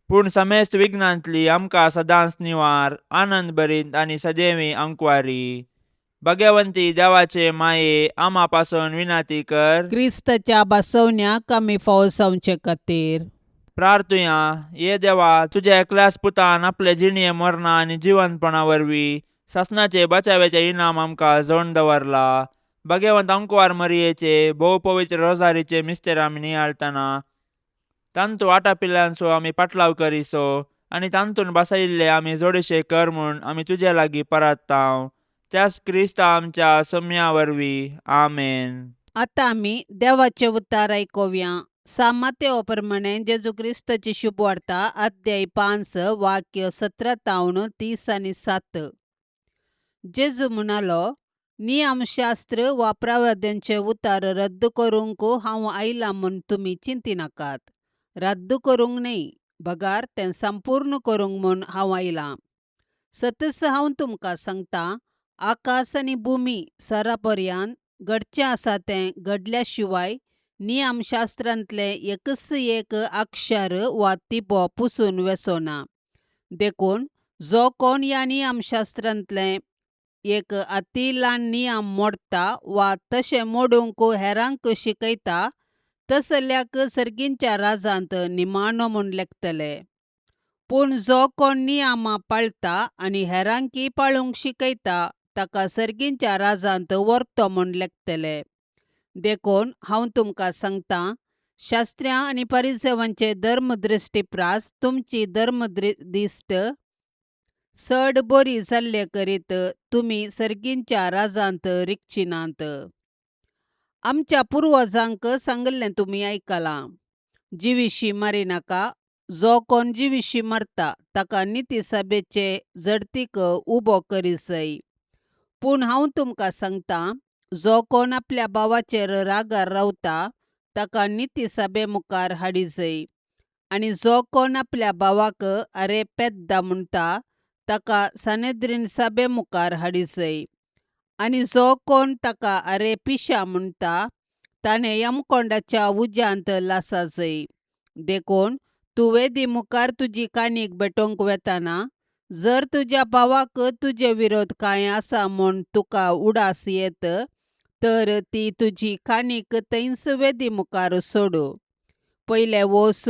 पूण समेस्त विघ्नांतली आमकां सदांच निवार, आनंद भरीत आनी सदैवी अंकवारी. भाग्यवंती देवाचे माये, आमा पासून विनाती कर. क्रिस्ताच्या बसवण्याक आमी फावो जावचे खातीर. प्रार्थुया. ये देवा, तुज्या एकल्याच पुतान आपले जिणये मरणा आनी जिवंतपणा वरवीं सासणाचे बचाव्याचे इनाम आमकां जोडून दवरला. भाग्यवंत अंकवार मरियेचे भोव पवित्र रोजारीचे मिस्तेर आमी नियाळटना तांतू आटापिल्ल्यांचो आमी पाटलाव करिसो आनी तांतून बसयिल्ले आमी जोडीशे कर म्हूण आमी तुजे लागीं परात्तांव, त्याच क्रिस्ता आमच्या सम्या वरवीं. आमेन. आतां आमी देवाचे उतार आयकुया. सामातेव प्रमाणे जेजू क्रिस्ताची शुभवार्ता, अध्याय 5, वाक्य 17 तावन 37. जेजू म्हणालो, नियमशास्त्र वा प्रवाद्यांचे उतार रद्द करूंक हांव आयलां म्हूण तुमी चिंतिनाकात. रद्द करूंक न्हय, बगार तें संपूर्ण करूंक म्हूण हांव आयलां. सतच हांव तुमकां सांगता, आकाश आनी भुमी सरा पर्यंत घडचें आसा तें घडल्या शिवाय नियमशास्त्रांतलें एकच एक अक्षर वा तिबो पुसून वेसोना. देखून जो कोण ह्या नियमशास्त्रांतलें एक अती ल्हान नियम मोडटा वा तशें मोडूंक हेरांक शिकयता, तसल्याक सर्गींच्या राजांत निमाणो म्हूण लेखतले. पूण जो कोण नियमां पाळटा आनी हेरांकी पाळूंक शिकयता, ताका सर्गींच्या राजांत व्हरतो म्हूण लेखतले. देखून हांव तुमकां सांगता, शास्त्र्यां आनी परिसेवांचे धर्मदृश्टी प्रास तुमची धर्मदिश्ट चड बरी जाल्ले करीत तुमी सर्गींच्या राजांत रिगचिनात. आमच्या पुर्वजांक सांगिल्लें तुमी आयकलां, जिविशी मारिनाका. जो कोण जिविशी मारता ताका निती सभेचे जडतीक उबो करिसय. पूण हांव तुमकां सांगता, जो कोण आपल्या भावाचेर रागार रावता ताका निती सभे मुखार हाडिजय, आनी जो कोण आपल्या भावाक अरे पेद्दा म्हणटा ताका सानेद्रीन सभे मुखार हाडिजय, आनी जो कोण ताका अरे पिशा म्हणटा ताणें यमकोंडाच्या उज्यांत लासाजय. देखून तूं वेदी मुखार तुजी काणीक भेटोवंक वेताना जर तुज्या भावाक तुजे विरोध कांय आसा म्हूण तुका उडास येत, तर ती तुजी काणीक थंयच वेदी मुखार सोडू. पयलें वच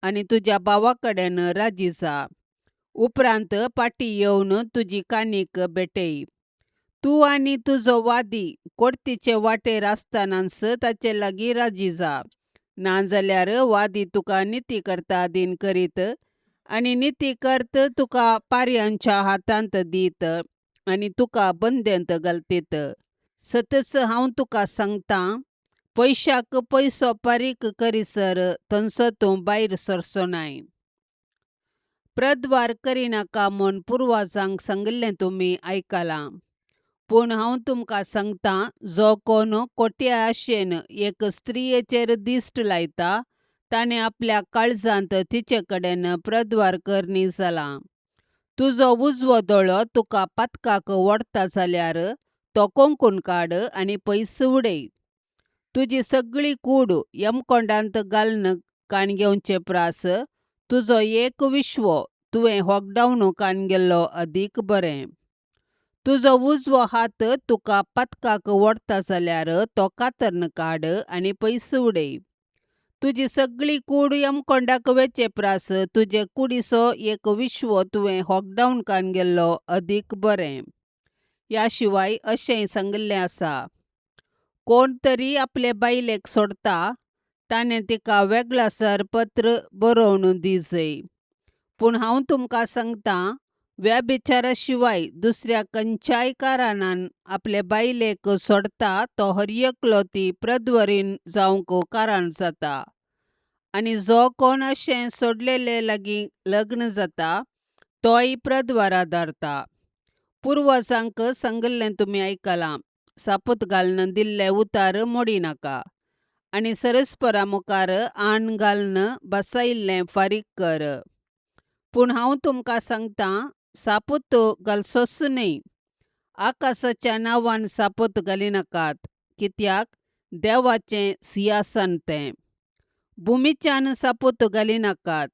आनी तुज्या भावा कडेन राजी जा, उपरांत फाटीं येवन तुजी काणीक भेटय. तूं आनी तुजो वादी कोर्तीचे वाटेर आसतनाच ताचे लागीं राजी जा, नाजाल्यार वादी तुका निती करता अधीन करीत आनी निती करत तुका पारयांच्या हातांत दीत आनी तुका बंदेंत घालतीत. सतच हांव तुका सांगता, पयशाक पयसो फारीक करिसर थंयचो तूं भायर सरचो नाय. प्रद्वार करिनाका म्हूण पुर्वजांक सांगिल्लें तुमी आयकलां. पूण हांव तुमकां सांगता, जो कोण खोट्या आशेन एक स्त्रियेचेर दिश्ट लायता ताणें आपल्या काळजांत तिचे कडेन प्रद्वार करणी जाला. तुजो उजवो दोळो तुका पातकाक ओडटा जाल्यार तो कोंकून काड आनी पयस उडय. तुजी सगळी कूड यमकोंडांत घालून काण घेवचे प्रास तुजो एक विश्वो तुवें होगडावनू कान गेल्लो अदीक बरें. तुजो उजवो हात तुका पातकाक ओडटा जाल्यार तो कातरन काड आनी पयस उडय. तुजी सगळी कूड यमकोंडाक वेचे प्रास तुजे कुडीचो एक विश्व तुवें होगडावन कान गेल्लो अदीक बरें. ह्या शिवाय अशेंय सांगिल्लें आसा, कोण तरी आपले बायलेक सोडटा ताणें तिका वेगळासर पत्र बरोवन दिजय. पूण हांव तुमकां सांगतां, व्यभिचारा शिवाय दुसऱ्या खंयच्याय कारणान आपले बायलेक सोडटा तो हर एकलो ती प्रद्वरीन जावंक कारण जाता. आनी जो कोण अशें सोडलेले लागीं लग्न जाता तोय प्रद्वारा धरता. पुर्वजांक सांगिल्लें तुमी आयकलां, सापूत घालून दिल्लें उतार मोडिनाका आनी सरस्परा मुखार आण घालून बसयल्लें फारीक कर. पूण हांव तुमकां सांगतां, सापूत घालचोच न्हय. आकाशाच्या नांवान सापूत घालिनाकात, कित्याक देवाचें सिंहासन तें. भुमीच्यान सापूत घालिनाकात,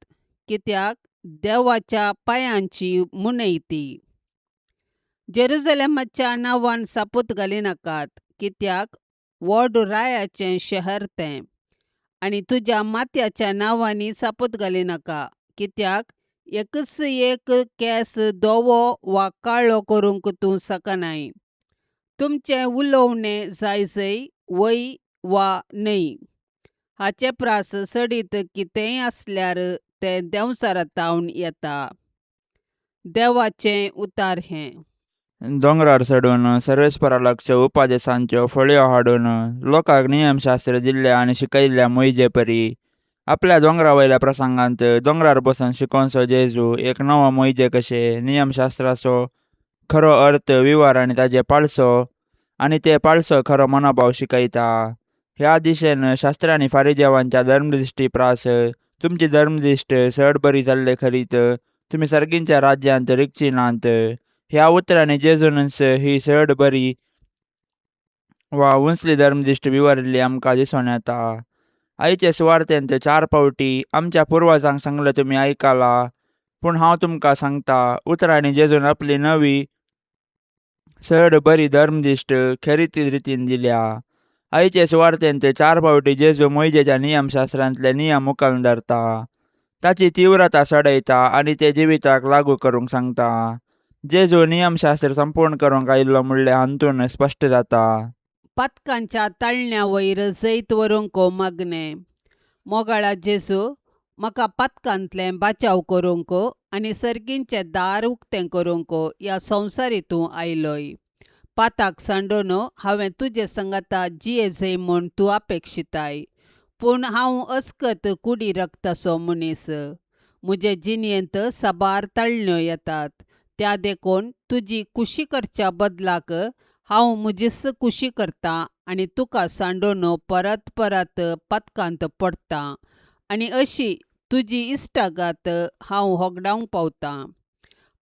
कित्याक देवाच्या पांयांची मुनय ती. जेरुजलेमाच्या नांवान सापूत घालिनाकात, कित्याक व्हड रायाचें शहर तें. आनी तुज्या माथ्याच्या नांवांनी सापूत घालिनाका, कित्याक एकच एक केंस धवो वा काळो करूंक तूं शकनाय. तुमचें उलोवणें जाय वय वा न्हय, हाचे प्रास चडीत कितेंय आसल्यार तें देंवचारांतावन येता. देवाचें उतार हें. दोंगरार चडून सर्वेस्परा लागच्यो उपादेसांच्यो फळयो हाडून लोकांक नियमशास्त्र दिल्ल्या आनी शिकयल्ल्या मोयजे परी आपल्या दोंगरा वयल्या प्रसंगांत दोंगरार बसून शिकोवचो जेजू एक नवो मोयजे कशे नियमशास्त्राचो खरो अर्थ विवर आनी ताजे पाळसो आनी ते पाळसो खरो मनोभाव शिकयता. ह्या दिशेन शास्त्रांनी आनी फारिजेवांच्या धर्मदृश्टी प्रास तुमची धर्मदिश्ट चड बरी जाल्ले खरीत तुमी सर्गींच्या राज्यांत रिगची नात. ह्या उतरांनी जेजूनच ही चड बरी वा उंचली धर्मदिश्ट विवरिल्ली आमकां दिसून येता. आयचे सुवार्तेंत 4 फावटी आमच्या पुर्वजांक सांगलें तुमी आयकलां, पूण हांव तुमकां सांगता उतरांनी जेजून आपली नवी चड बरी धर्मदिश्ट खेरीत रितीन दिल्या. आयचे सुवार्तेंत 4 फावटी जेजू मोयजेच्या नियमशास्त्रांतले नियम उखलून धरता, ताची तीव्रता चडयता आनी ते जिविताक लागू करूंक सांगता. जेजू नियमशास्त्र संपूर्ण करूंक आयिल्लो म्हणलें हातून स्पश्ट जाता. पातकांच्या ताळण्या वयर जैत व्हरूंक मागणें. मोगाळा जेजू, म्हाका पातकांतलें बाचाव करूंक आनी सर्गींचें दार उक्तें करूंक ह्या संवसारी तूं आयलोय. पाताक सांडून हांवें तुजे संगाता जिये जय म्हूण तूं अपेक्षिताय, पूण हांव अस्कत कुडी रक्ताचो मनीस. म्हजे जिणेंत साबार ताळण्यो येतात, त्या देखून तुजी खुशी करच्या बदलाक हांव म्हजीच खुशी करतां आनी तुका सांडून परत परत पातकांत पडटां आनी अशी तुजी इश्टागात हांव होगडावंक पावतां.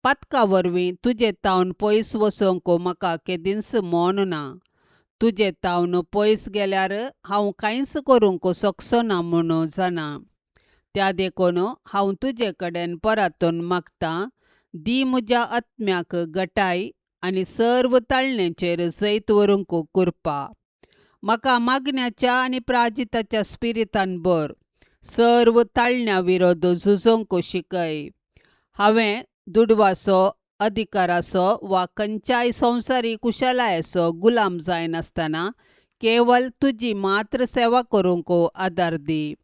पातका वरवीं तुजे तावन पयस वचोंक म्हाका केदींच मन ना. तुजे तावन पयस गेल्यार हांव कांयच करूंक शकचो ना म्हूण जाणा. त्या देखून हांव तुजे कडेन परतून मागतां, दी म्हज्या आत्म्याक गटाय आनी सर्व ताळण्याचेर जैत व्हरूंक कृपा. म्हाका मागण्याच्या आनी प्राजिताच्या स्पिरितान भर. सर्व ताळण्या विरोध झुजोंक शिकय. हांवें दुडवाचो, अधिकाराचो वा खंयच्याय संवसारी कुशलायेचो गुलाम जायनासतना केवल तुजी मात्र सेवा करूंक आदार दी.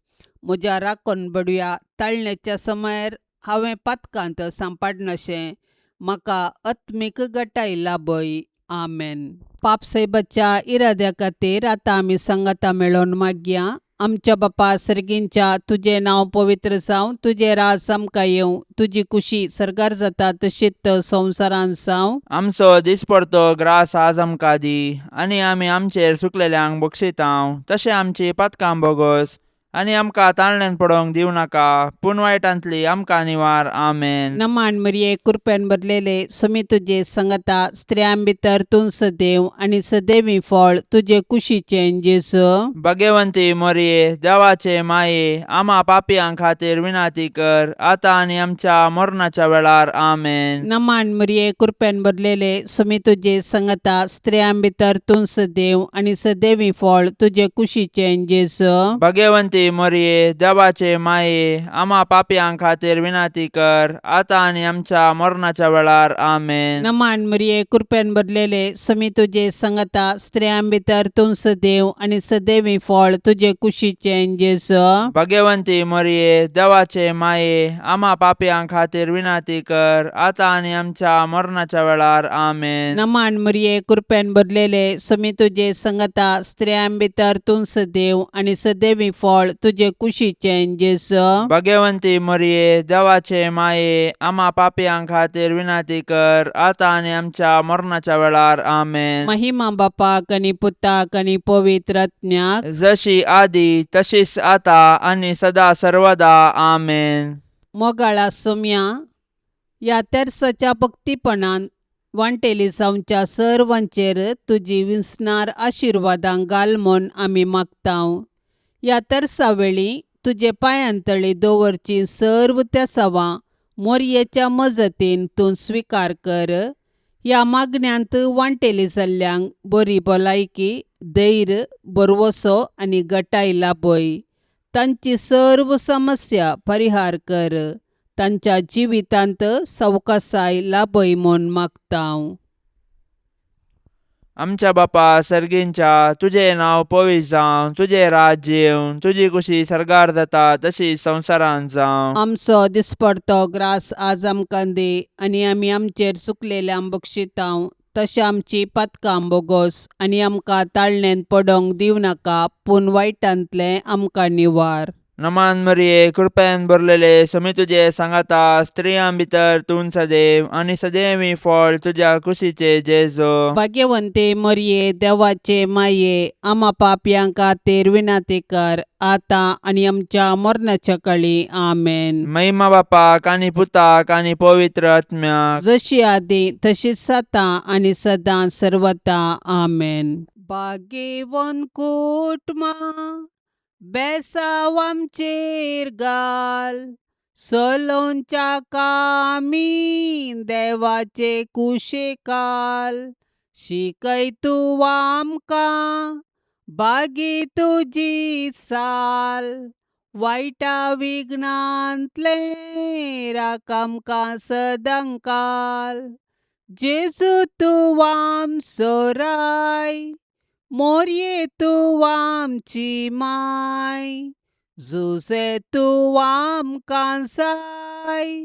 म्हज्या राखण बडव्या ताळण्याच्या समयार हांवें पातकांत सांपाडनाशें म्हाका आत्मीक गटाय लाभय. आमेन. पापसायबाच्या इराद्या खातीर आतां आमी सांगाता मेळोवन मागया. आमच्या बापा सर्गींच्या, तुजें नांव पवित्र जावं, तुजें राज आमकां येवं, तुजी खुशी सर्गार जाता तशीच संवसारांत जावं. आमचो दिसपडतो ग्रास आज आमकां दी आनी आमी आमचेर सुकलेल्यांक बक्षितांव तशें आमची पातकां बोगोस आनी आमकां ताळण्यान पडोवंक दिवं नाका, पूण वायटांतली आमकां निवार. आमेन. नमान मरिये, कृपेन भरलेले, समी तुजे संगता, स्त्रियां भितर तूं सदैव आनी सदैवी फळ तुजे कुशीचें जेजू. भगवंती मोरये, देवाचे माये, आमा पापयां खातीर विनंती कर, आतां आनी आमच्या मरणाच्या वेळार. आमेन. नमान मरिये, कृपेन भरलेले, समी तुजे संगता, स्त्रियां भितर तूं सदैव आनी सदैवी फळ तुजे कुशीचें जेजू. भगवंती मोरये, देवाचे माये, आमा पापयां खातीर विनंती कर, आतां आनी आमच्या मरणाच्या वेळार. आमेन. नमान मरिये, कृपेन भरलेले, समी तुजे संगता, स्त्रियां भितर तूं सदैव आनी सदैवी फळ तुजे कुशीचें जेजू. भगवंती मोरये, देवाचे माये, आमा पापयां खातीर विनंती कर, आतां आनी आमच्या मरणाच्या वेळार. आमेन. नमान मरिये, कृपेन भरलेले, समी तुजे संगता, स्त्रियां भितर तूं सदैव आनी सदैवी फळ तुजे कुशीचें जेजू. भगवंती मोरये, देवाचे माये, आमा पापयां खातीर विनंती कर, आतां आनी आमच्या मरणाच्या वेळार. आमेन. महिमा बापाक आनी पुताक आनी पवित्र आत्म्याक, जशी आदी तशीच आता आनी सदा सर्वदा. आमेन. मोगाळा सोम्या, ह्या तेर्साच्या भक्तीपणान वांटेली जावच्या सर्वांचेर तुजी विसणार आशिर्वादां घाल म्हूण आमी मागतांव. ह्या तेर्सा वेळी तुजे पांयांतळी दवरची सर्व तेसावां मोरयेच्या मजतीन तूं स्विकार कर. ह्या मागण्यांत वांटेली जाल्ल्यांक बरी भलायकी, धैर्य, भरवसो आनी गटाय लाभय. तांची सर्व समस्या परिहार कर. तांच्या जिवितांत सवकासाय लाभय म्हूण मागतांव. आमच्या बापा सर्गींच्या, तुजें नांव पवित्र जावं, तुजें राज्य येवं, तुजी कुशी सर्गार जाता तशी संवसारांत जावं. आमचो दिसपडतो ग्रास आज आमकां दी आनी आमी आमचेर चुकलेल्यांक बक्षितांव तशें आमची पातकां बोगोस आनी आमकां ताळण्यांत पडोंक दिवं नाका, पूण वायटांतलें आमकां निवार. नमान मरिये, कृपेन भरलेले, समी तुजे सांगाता, स्त्रियां भितर तूं सदैव आनी सदैवी फळ तुज्या कुशीचे जेजो. भाग्यवंते मरिये, देवाचे माये, आमा पापयां खातीर विनंती कर, आतां आनी आमच्या मरणाच्या कळी. आमेन. महिमा बापाक आनी पुताक आनी पवित्र आत्म्याक, जशी आदी तशीच आतां आनी सदां सर्वता. आमेन. भाग्यवंत कुटुंबा, बेसांव आमचेर घाल, सलोंच्या कामी देवाचे कुशेकाल, शिकय तूं आमकां बागी तुजी साल, वायटा विघ्नांतलें राख आमकां सदांकाल. जेजू तूं आमचो राय, मोरये तूं आमची माय, जुजे तूं आमकां जाय,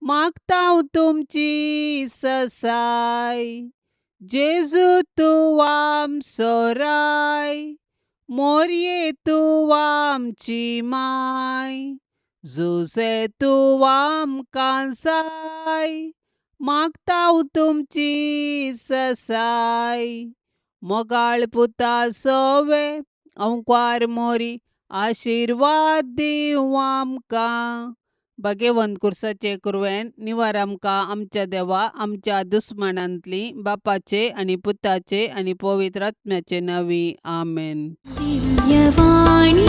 मागतांव तुमची ससाय. जेजू तूं आमचो राय, मोरये तूं आमची माय, जुजे तूं आमकां जाय, मागतांव तुमची ससाय. मोगाळ पुता सोवे अंकवार मोरी, आशिर्वाद दिवं आमकां. भाग्यवंत कुर्साचे कुरवेन निवार आमकां आमच्या देवा आमच्या दुस्मानांतली, बापाचे आनी पुताचे आनी पवित्र आत्म्याचे नांवी. आमेन. दिव्यवाणी.